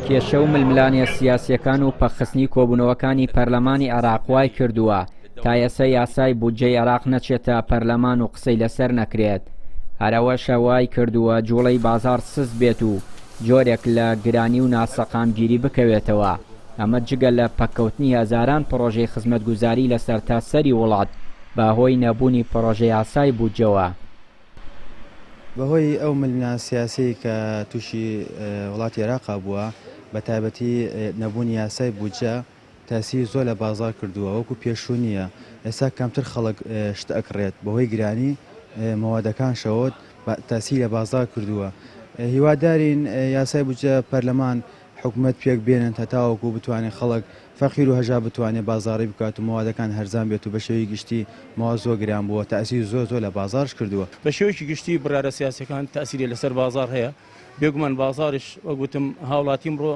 کێشە و ململانێ سیاسییەکان و پەکخستنی کۆبوونەوەکانی پەرلەمانی عێراق وای کردووە تا ئێستا یاسای بودجەی عێراق نەچێتە پەرلەمان و قسەی لەسەر نەکرێت. هەر ئەوەشە وای کردووە جوڵەی بازاڕ سست بێت و جۆرێک لە گرانی و ناسەقامگیری بکەوێتەوە، ئەمە جگە لە پەککەوتنی هەزاران پڕۆژەی خزمەتگوزاری لە سەرتاسەری وڵات بە هۆی نەبوونی پڕۆژەیاسای بودجەوە. بەهۆی ئەو ململانێ سیاسیەی کە تووشی وڵاتی عێراقا بووە، بە تایبەتی نەبوونی یاسای بودجە تاسیری زۆر لە بازاڕ کردووە، وەکو پێشوو نییە، ئێستا کەمتر خەڵک شت ئەکڕێت بەهۆی گرانی مەوادەکانشەوە تاسیری لە بازاڕ کردووە، هیوادارین یاسای بودجە پەرلەمان حکومەت پێک بێنن هەتاوەکو بتوانێت خەڵک فەقیر و هەژار بتوانێت بازاڕی بکات و مەوادەکان هەرزان بێت و بە شێوەی گشتی مەواد زۆر گران بووە تەئسیری زۆر زۆر لە بازاڕش کردووە. بە شێوەیەکی گشتی بڕیارە سیاسیەکان تەئسیری لەسەر بازاڕ هەیە، بێگومان بازاڕیش وەک وتم هاوڵاتی ئمڕۆ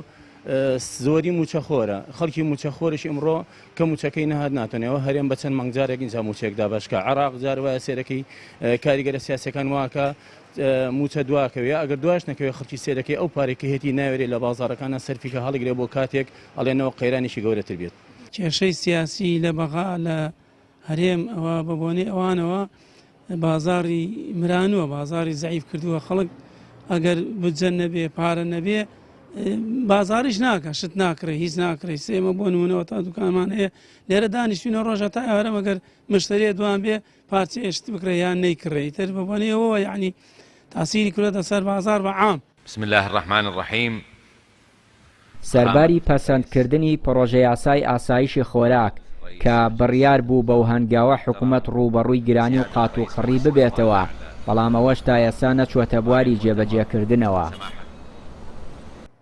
زۆری مووچەخۆرە، خەڵکی مووچەخۆریش ئمڕۆ کە مووچەکەی نەهات ناتوانێت ئەوە هەرێم بە چەند مانگ جارێک ئینجا مووچەیەک دابەش کا، عێراق جار وایە سەیرەکەی کاریگەرە سیاسیەکان واکا مووچە دواکەوێ یا ئەگەر دواش نەکەوێ خەڵکی سەیرەکەی ئەو پارەی کە هێتی ناوێرێ لە بازاڕەکانا سەرفی کە هەڵیگرێ بۆ کاتێک ئەڵێنەوە قەیرانێکی گەورەتر بێت. کێشەی سیاسی لە بەغا لە هەرێم ئەوە بە بۆنەی ئەوانەوە بازاڕی مرانووە بازاڕی زەعیف کردووە خەڵک ئەگەر بودجە نەبێ پارە نەبێ بازاریش ناکە شت ناکڕێ هیچ ناکڕێ سێمە بۆ نمونەوە تا دوکانمان هەیە لێرە دانیشتوینە ڕۆژە تا ئێوارە مەگەر مشتەریە دوان بێ پارچەیە شت بکڕێ یان نەیکڕێ ئیتر بە بۆنەی ئەوەوە یەعنی تاسیری کردۆتە سەر بازاڕ بە عام. بسم اللە الرحمن الرحیم. سەرباری پەسەندکردنی پڕۆژەیاسای ئاسایشی خۆراک کە بڕیار بوو بەو هەنگاوە حکومەت ڕووبەڕووی گرانی و قاتوقڕی ببێتەوە، بەڵام ئەوەش تا ئێستا نەچووەتە بواری جێبەجێکردنەوە.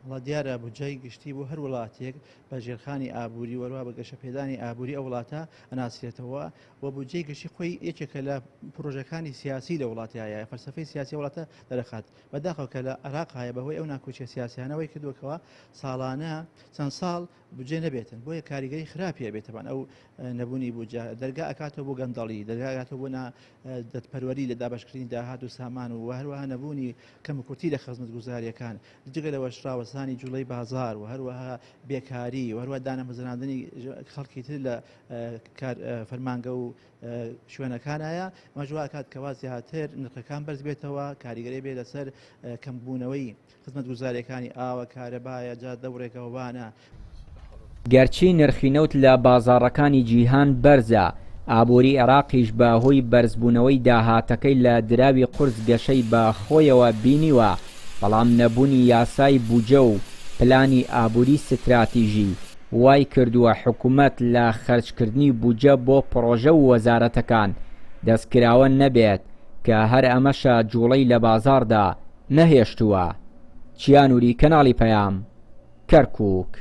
وەڵا دیارە بودجەی گشتی بۆ هەر وڵاتێک بە ژێرخانی ئابووری و هەروەها بە گەشەپێدانی ئابووری ئەو وڵاتە ئەناسرێتەوە و بودجەی گشتی خۆی یەکێکە لە پرۆژەکانی سیاسی لە وڵاتیایە فەلسفەی سیاسی وڵاتە دەرەخات بەداخەوە کە لە عێراق هەیە بەهۆی ئەو ناکۆکیە سیاسیانەوەی کردووەکەوە ساڵانە چەند ساڵ بودجە نەبێتن بۆیە کاریگەری خراپی ئەبێتەوان ئەو نەبوونی بودجە دەرگا ئەکاتەوە بۆ گەندەڵی دەرگا ئەکاتەوە بۆ نا دەتپەروەری لە دابەشکردنی داهات و سامان و هەروەها نەبوونی کەموکورتی لە خزمەتگوزاریەکان جگە لەوەش ڕاوەستانی جوڵەی بازار و هەروەها بێکاری و هەروەها دانەمەزراندنی خەڵکی تر لە کار فەرمانگە و شوێنەکانایە ئەمەش وا ئەکات کەوا زیاتر نرخەکان بەرز بێتەوە کاریگەری بێ لەسەر کەمبوونەوەی خزمەتگوزاریەکانی ئاوە کارەبایە جادە و ڕێگەوبانە. گەرچی نرخی نەوت لە بازاڕەکانی جیهان بەرزە، ئابووری عێراقیش بە هۆی بەرزبوونەوەی داهاتەکەی لە دراوی قورس گەشەی بە خۆیەوە بینیوە، بەڵام نەبوونی یاسای بوجە و پلانی ئابووری ستراتیژی وای کردووە حکومەت لە خەرجکردنی بودجە بۆ پڕۆژە و وەزارەتەکان دەستکراوە نەبێت کە هەر ئەمەشە جوڵەی لە بازاڕدا نەهێشتووە. چیا نوری کەناڵی پەیام، کەرکوک.